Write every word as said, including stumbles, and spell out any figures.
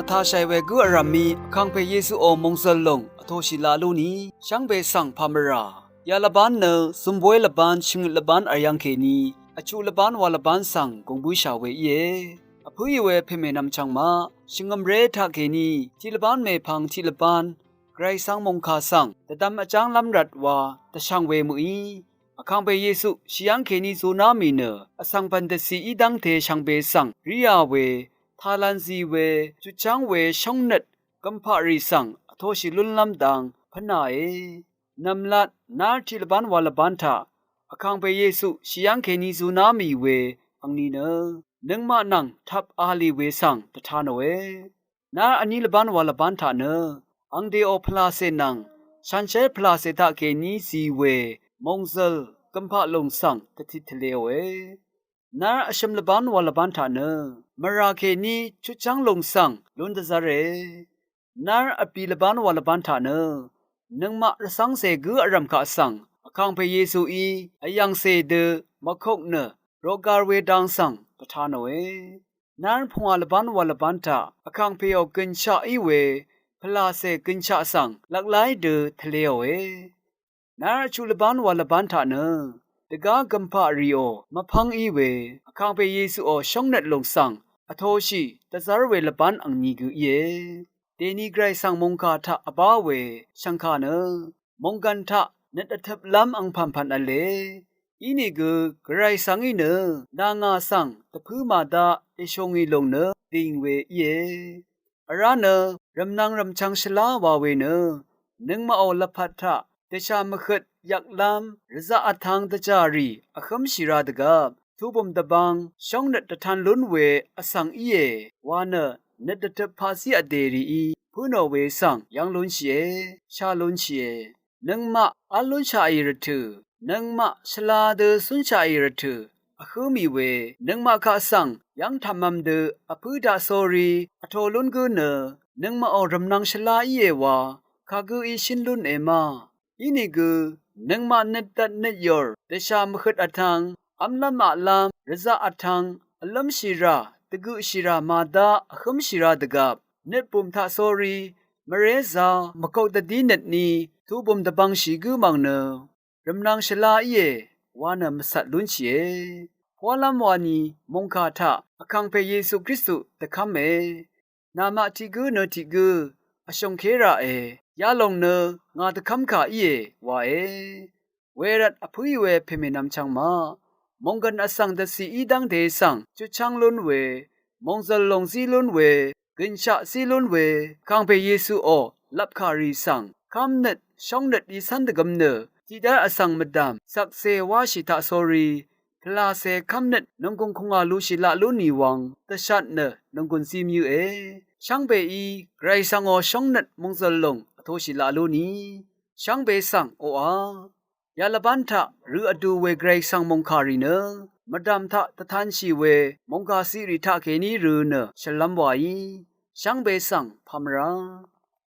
Tashàì we gǿ vrv̀m mí Vkàngpè Yesuò mòngzø̀l lòng vtoshì laq lú ni shvngbe svng pà mvrà. Ya lvbán nø zùmboy lvbán shvngøt lvbán vyv̀ng kèní vchuq lvbán wa lvbán svng gùng bǿshà we íe. Vpǿì we pèmènvm chvngmaq shvngø̀mré taqkèní tiq lvbán mèpvng tiq lvbán Gvray svng mòngkà svng dvdvm vjánglv́m rvt wa dvshvng we mø̀í. Vkàngpè Yesu shì yv́ng kèní zuná mì nø vsvng pv̀n dvcì í dv́ngte shvngbe svng ríā we, talan zí we, chutchv́ng we shóngnøt gv̀mpaqrì svng vtoshì lúnlv́m dang pvnàe. Nv̀mlat nár tiq lvbán wa lvbán taq Vkàngpè Yesu shì yv́ng kèní zuná mì we angni nø nøngmaq nvng tvp a lì we svng dvta nòe. Nár vní lvbán wa lvbán taq nø ang dèò pvlacè nvng shanshér pvlacè taqkèní zí we mòngzø̀l gv̀mpaq lòng svng dvtit tvlēòe. Nár vshøm lvbán wa lvbán taq nø mvrà kèní chutchv́ng lòng svng lún dvzv́re. Nár vpì lvbán wa lvbán taq nø nøngmaq rvcv́ngcè gǿ vrv̀m kaq svng Vkàngpè Yesuí vyv̀ngcè dø mvkok nø rogar we dang svng dvta nòe. Nár pungwà lvbán wa lvbán taq Vkàngpèò gø̀nshaq í we pvlacè gø̀nshaq svng lvklái dø tvlēòe. Nár vchuq lvbán wa lvbán taq nø dvgá gv̀mpaqrìò mvpv́ng í we Vkàngpè Yesuò shóngnøt lòng svng vtoshì dvzv́r we lvbán angni gø íe. Dèni Gvray svng mòngkà taq vbá we shv̀ngkà nø mònggv̀n taq nøt vtøplv́m angpv̀npv̀n v̄le. Inìgø Gvray svng í nø nà ngà svng dvpǿ màdaq èshòngì lòng nø dìng we íe. Vrá nø rv̀mnvng rv̀mchvng shvlá wa we nø nøngmaqò lvpat taq dvshà mvhøt yvklv́m rvzaq vtv̄ng dvjà rì vhǿmshì rā dvgvp tubø̀m dvbvng shóngnøt dvtan lún we vsvng íe wa nø nøt dvtøp paqzí vdè rìí pǿ nò we svng yv́ng lúnshìe, shá lúnshìe. Nøngmaq v́l lúnshaqì rvtø̀, nøngmaq shvla dø cúnshaqì rvtø̀ vhǿ mì we nøngmaq kaq svng yv́ng tv̀mv̄m dø vpǿ daqsórí vtō lún gǿ nø nøngmaqò rv̀mnv̄ng shvlá íe wa kagǿí shǿn lúne ma. Inìgø nøngmaq nøt dvt nøt yòr dvshà mvhøt vtv̄ng v́mlv́m aqlv́m rvzaq vtv̄ng vlǿmshì rà dvgøqshì rà màdá vhǿmshì rā dvgvp nøt bùm taqsórí mvrézā mvkok dvdí nøtní tubø̀m dvbvngshì gǿ mv̀ng nø rv̀mnv̄ng shvlá íe wa nø mvcvt lúnshìe. Pólv́m wani mòngkà taq Vkàngpè Yesu Kristu dvkv́me. Namaq tiq gǿ nø tiq gǿ vshòngké raqe. Yalòng nø ngà dvkv́mkà íe wae. Wervt vpǿì we pèmènvm chvngmaq mònggv̀n vsvng dvcì í dv́ngte svng chutchv́ng lún we, mòngzø̀l lòng zí lún we, gø̀nshaq zí lún we Vkàngpè Yesuò lvpkà rì svng kv́mnøt shóngnøt í cv́n dvgø̄m nø tiqdv́r vsvng mvdv̀m shvkse wáshì taqsórí pvlacè kv́mnøt nònggùng kùngà lushì laq lú nì wvng dvshat nø nònggùn zí myǿe. Shvngbeí Gvray svngò shóngnøt mòngzø̀l lòng vtoshì laq lú nì shvngbe svng oqà. Ya lvbán taq rø vdu we Gvray svng mòngkà rì nø mvdv̀m taq dvtanshì we mòngkà ciqrì taqkèní rø nø shvlv́m wàí shvngbe svng pà mvrá.